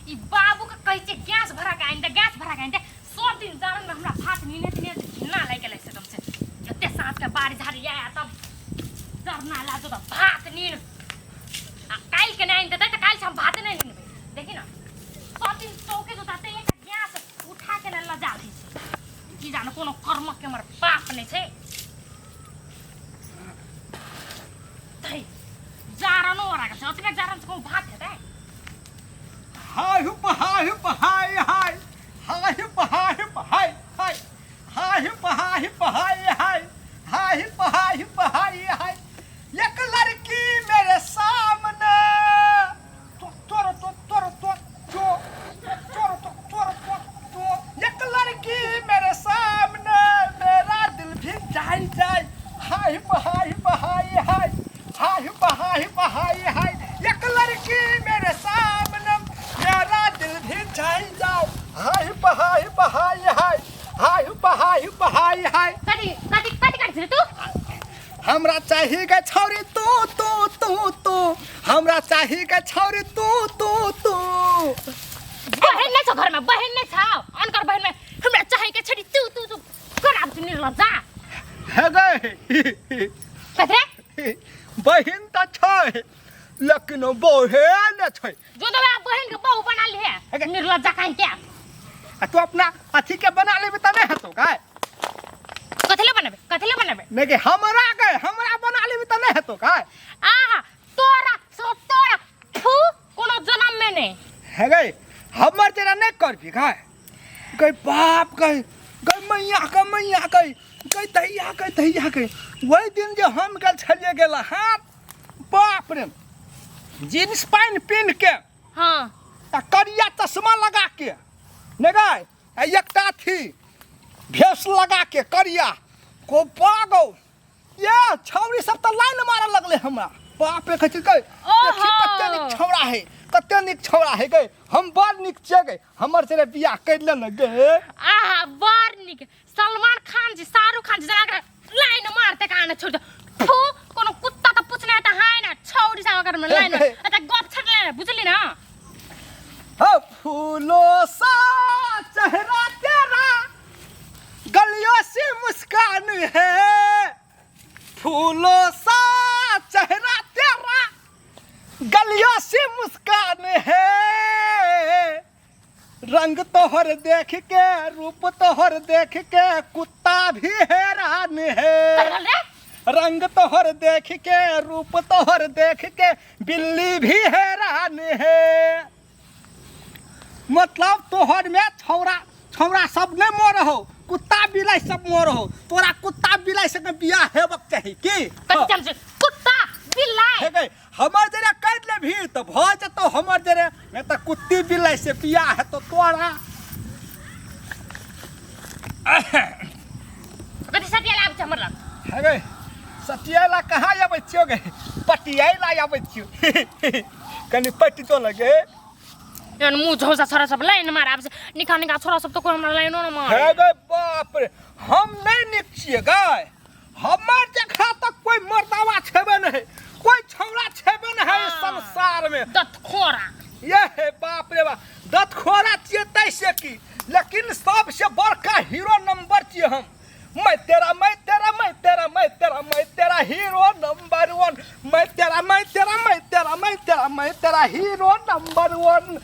ई बाबू के कहै छै गैस भरा के आनि दे, गैस भरा के आनि दे। सब दिन जारन में हमरा भात नीने तिने घिना लागि गेलै एकदम से। जते साँझ के बाड़ी झाड़ी आया तब डरना लागो तऽ भात नीन। आ काल्हि के नहि आनि देतै तऽ काल्हि से हम भाते नहि नीनबै। देखी ना, सब दिन चौके जोताते एकटा गैस उठा के ने लजा दै छै। की जानो कोनो कर्म के हमर बाप नहि छै। धै, जारनो ओरा के छै, ओतबे जारन से कोनो भात हेतै? हाय हुप हाय हुप हाय हाय हाय हुप हाय हुप हाय हाय हाय हुप हाय हुप हाय हाय हाय हुप हाय हुप हाय हाय। एक लड़की मेरे सामने तो तोर तो तोर तो तो तोर तो तोर तो तो एक लड़की मेरे सामने मेरा दिल भी जाय जाय हाय हुप हाय हुप हाय हाय हाय हुप हाय हुप हाय हाय। एक लड़की मेरे सामने मेरा दिल भी जाय जाय हाय हुप हाय हुप हाय हाय हाय हुप हाय हुप हाय हाय। कथी कथी कथी करै छी तू? हमरा चाही गे छौरी तू तू तू तू, हमरा चाही गे छौरी तू तू तू। बहिन नहि छौ घरमे, बहिन नहि छौ, अनकर बहिन में हमरा चाही के छौरी तू तू तू। कर आब तू निर्लज्ज जा। हे गे। कथी रे? बहिन तऽ छै लेकिन बहे ने छै। जो दबे बहिन के बहू बना लिहे। हे गे। निर्लज्ज काहे के? आ तू अपना अथी के बना लेबे तऽ नहि हेतौ काय? कथी ले बनेबे? कथी ले बनेबे? नहि गे, हमरा गे, हमरा बना लेबे तऽ नहि हेतौ काय? आहा, तोरा सो तोरा थू कोनो जन्म में नहीं। हे गे, हमर जरा नहि करबी काय? गई बाप गई, गई मैया के मैया गई, गई दैया गई दैया गई। वही दिन जे हम गेल छलियै गेल हाथ, बाप रे, जींस पैंट पिन्ह के, हाँ। आ करिया चश्मा लगा के, नहि गई, आ एकटा अथी भेस लगा के करिया को पागो ये छौरी सब तऽ लाइन मारऽ लगलै हमरा। बाप रे, कहै छै गई, देखी कते नीक छौड़ा है, कते नीक छौड़ा है गई, हम बड़ नीक छियै गई, हमर से बियाह कर ले न गे। आहा, बड़ नीक। सलमान खान जी, शाहरुख खान जी जना के लाइन मारते कान छोड़ दे। फू, कोनो कुत्ता तऽ पूछने तऽ है ना, छौरी सब अगर में लाइन अच्छा गप छटले ना, बुझली ना? हाँ, फूलों सा चेहरा तेरा, गलियों से मुस्कान है, फूलों सा चेहरा तेरा, गलियों से मुस्कान है, रंग तोहर देख के, रूप तोहर देख के, कुत्ता भी हैरान है। रंग तोहर देख के, रूप तोहर देख के, बिल्ली भी हैरान है। मतलब तोहर में छौड़ा छौड़ा सब नहीं मर हो, कुत्ता बिलाई सब मर हो। तोरा कुत्ता बिलाई से बियाह हेबक चाही की? कथी चल छै? कुत्ता बिलाई। हे गई, हमर जरे काटि ले भी तऽ भऽ जेतौ हमर जरे, नहीं तऽ कुत्ती बिलाई से बियाह हेतौ तोरा। कथी सटिया आबै छै हमर लग? हे गई, सटियाला कहाँ आबै छियौ गे? पटियाला आबै छियौ। कनि पटि तो लगे। एहन मुँह झौसा छोरा सब लाइन मार आबै छै, निका निका छोरा सब तऽ कोइ हमरा लाइनो न मारे। हे गई बाप रे, हम नहीं नीक छियै गई, हमर देखा तक कोई मर्दावा छेबे नहीं, कोई छौड़ा छेबे नहीं है इस संसार में। दतखोरा। ये हे बाप रे बाप, दतखोरा छियै तै से की, लेकिन सबसे बड़का हीरो नंबर छियै हम। मैं तेरा, मैं तेरा, मैं तेरा, मैं तेरा, मैं तेरा हीरो नंबर वन, मैं तेरा, मैं तेरा, मैं तेरा, मैं तेरा, मैं तेरा हीरो नंबर वन।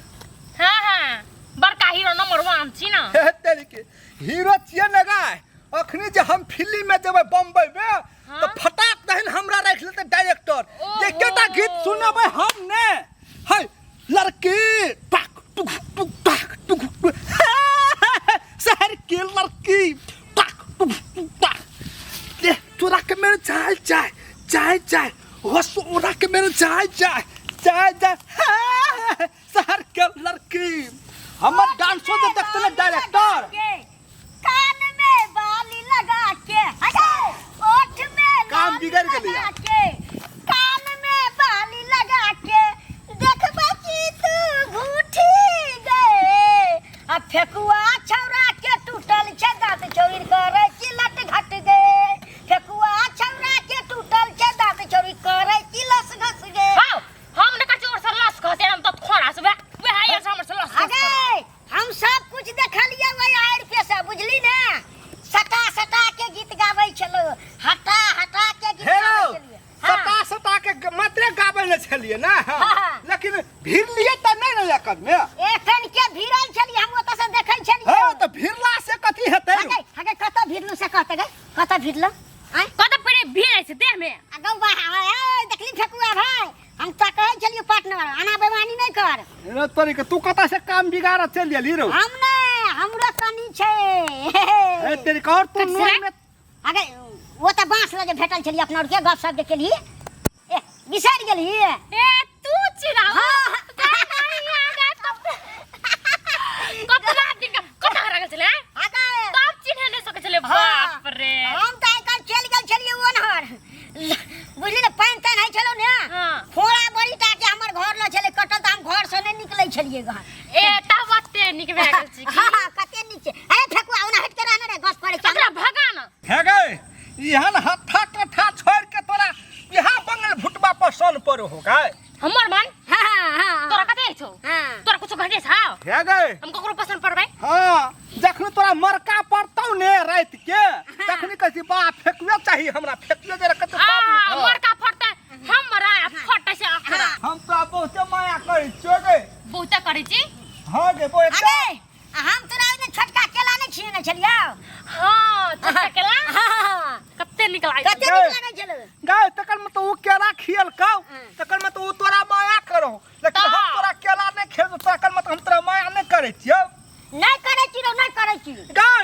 हाँ हाँ, बड़का हीरो नंबर वन छी ना। हे तेरी के हीरो छियै ने गाय। अखनी जे हम फिल्म में जेबै बम्बई में, हाँ? तऽ फटाक दहन हमरा राखि लेतै डायरेक्टर। ओहो। जे केटा गीत सुनबै हम ने, है लड़की टाक टुक टुक टाक टुक टुक, शहर के लड़की टाक टुक टुक टाक, ये तोरा के मेरे जाय जाय जाय जाय, हो सोरा के मेरे जाय जाय जाय जाय, शहर के लड़की। हमर डांसो जे देखते ने डायरेक्टर, कान में बाली लगा के, हटे, ओठ में काम लाली बिगड़ गेलै लगा के, कान में बाली लगा के, देखबा की तू भूठी गए, आ फेकुआ छौरा के टूटल छै दाँत, छौरी करे की लट घट गे, फेकुआ छौरा के टूटल छै दाँत, छौरी करे की लस घस गे। हाउ, हम ने कच्ची ओर से कद में। एखन के भिड़ल छलियै, हम ओतऽ से देखै छलियै। हां, त भिड़ला से कथी हेतै? हगे हगे, कतऽ भिड़लू से कहते गे, कतऽ भिड़लू आँय? कत पड़े भीड़ छै देह में। आ गौ बा, ए देखली फेकुआ भाई, हम तऽ कहै छलियै पार्टनर, आना बेमानी नहि कर। रे तोरी के, तू कतऽ से काम बिगाड़ चलि गेली रौ? हम नहि, हमरो कनी छै। ए तेरी के, और तू कथी नोन रे? में। अगे ओ तऽ बाँस लऽ जे भेटल छलियै अपना आरके गप सप जे केलही, ए बिसरि गेलही? ए तू चिराओ। हाँ। कतना दिन का कता हरा गेल छले? अगे तब चिन्ह नहीं सके छले। हाँ। बाप रे। हम तऽ आइ काल्हि चलि गेल छलियै ओनहर, बुझली ने, पानि तानि होइ छलौ ने। हाँ। फोड़ा बड़ी टा के हमर घर लग छलै कटल, तऽ हम घर से नहि निकलै छलियै घर। ए तब ओते नीक भए गेल छी की? हाँ हाँ, कते नीक छै। अरे फेकुआ, ओना हटि के रहने रे, गस पड़ै छै। ओकरा भगा न। हे गै, एहन हत्था कट्ठा छोड़ के तोरा यहाँ बंगल भुटबा पसंद पड़ो हो गै? हमर मन। हाँ हाँ हाँ। तोरा कते छौ? हाँ। तोरा कुछो घटे छौ? हे गै, हम ककरो पसंद पड़बै? हाँ, जखन तोरा मरका पड़तौ ने राति के, तखनी कहै छी बा फेकुए चाही हमरा, फेकुए जे कते। आ मरका फटते हमरा फटे से अखरा। हम तोरा बहुते माया करै छियो गै। बहुते करै छी। हाँ गे बो। अरे आ हम तोरा ओहिमे छोटका केला नहि खिएने छलियौ? हाँ, छोटका केला। हाँ हाँ हाँ। कते नीक लागै। कते नीक लागै छलै गै। तकर मतलब ओ केला खियलकौ, तकर मतलब ओ तोरा माया करौ, लेकिन हम तोरा केला नहि खेबौ, तकर मतलब हम तोरा माया नहि करै छियौ। नहि करै छी रौ, नहि करै छी। गै,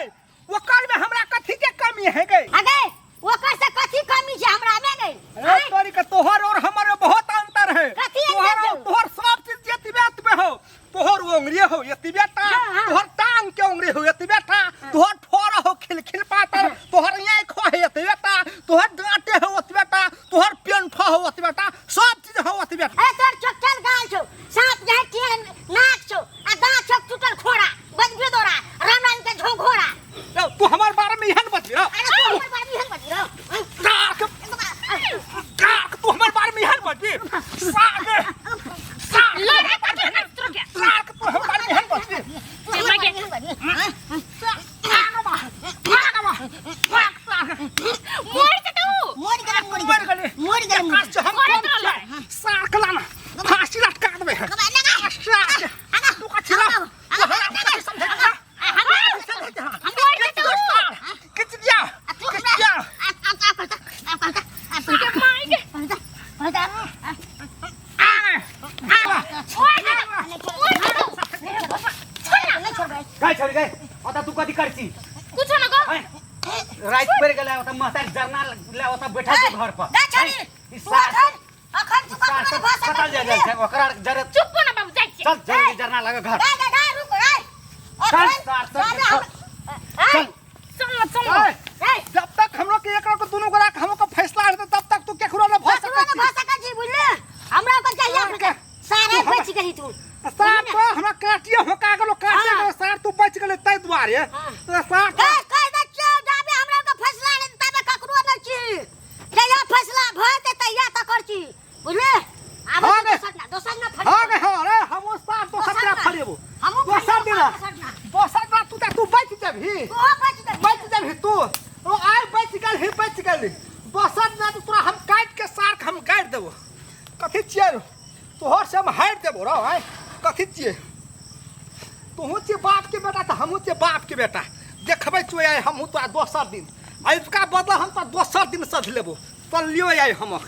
ओकर में हमरा कथी के कमी है गै? अगे ओकर से कथी कमी छै हमरा में गै? अरे तोरी के, तोहर और हमर में बहुत अंतर है। कथी अंतर तोहर छौ? और तोहर सब चीज एतबे एतबे हो, तोहर उंगली हो एतबे टा। हाँ, हाँ। तोहर टांग के उंगली हो एतबे टा, तोहर ठोर हो खिलखिल पातर, तोहर आँख हो एतबे टा, तोहर डांटे हो ओतबे टा, तोहर पेंठ हो ओतबे टा, सब चीज हो ओतबे टा। ए तोर चोकल गाल छौ, साँप जाय टेन नाक छौ, आ दाँत छौ टूटल खोड़ा, बजबे तोरा राम राम के झोंघोड़ा। रौ, तू हमर बारे में एहन बजबी रौ? अरे तू हमर बारे में एहन बजबी रौ? काक काक, तू हमर बारे में एहन बजबी? साग साग। लड़े कते ना तोरा के। साग, तू हमर बारे में एहन बजबी? तू हमर बारे में एहन बजबी? मर जे तू। मरि गेलै, मरि मरि गेलै, गेलै। मरि गेलै, मरि काज हम मरे कम तोरा छियै। साग लाना, फांसी लटका देबै। साग, तू कथी रौ? तू हमरा कथी समझै छियै? समझै छियै? मर जे तू। किछु दिया, किछु दिया। के माय के। छोड़ दे, छोड़ दे तू। गई छोड़ गई, ओता तू कथी करছি? कुछो न गो। राति पड़ि गेलै, ओता महतारी जरना ले ओता बैठल छै घर पर। ई सार सार सब कटल जा जाइ छै ओकरा जरे। चुप न बाबू, जाइ छी। चल जल्दी जरना लगे घर। चल सार सब चल। चल न, चल न। ए, जब तक हम लोग के एकरा के दुनू गोरा के हम लोग के फैसला हेतै, तब तक तू केकरो न भऽ सकै छी। सारे बच गई तू। सार तो हमरा काटिए होका गेलो, काटे हाँ। गेलो सार, तू बच गेलै ताहि दुआरे। हाँ। तो सार ए, कहि दै छियौ, जाबे हमरा के फैसला नहि ताबे ककरो नहि छी। जहिया फैसला भऽ जेतै तहिया तकर छी, बुझले? आब हाँ गे। दोसर ना, दोसर ना फरियाबो। हाँ गे, हाँ रे, हम सार दोसर दोसर तेरा ना। फरेबो। हमहूँ दोसर फरियाबो, दिना। दोसर ना। दोसर दिना तू तू बच जेबही। तोहो बच जेबही। बच जेबही तू। ओ आइ बच गेल ही, बच गेल। दोसर दिना तो तोरा हम काटि के सार के हम गाड़ि देबो। कथी छियै रो? तोहर से हम हारि देबो रौ। आइ कथी छियै? तोहूँ छियै बाप के बेटा तऽ हमहूँ छियै बाप के बेटा। देखबै छियै आइ हमहूँ तोरा दोसर दिन। अजुका बदला हम तोरा दोसर दिन सध लेबो। चल लियो आइ हम।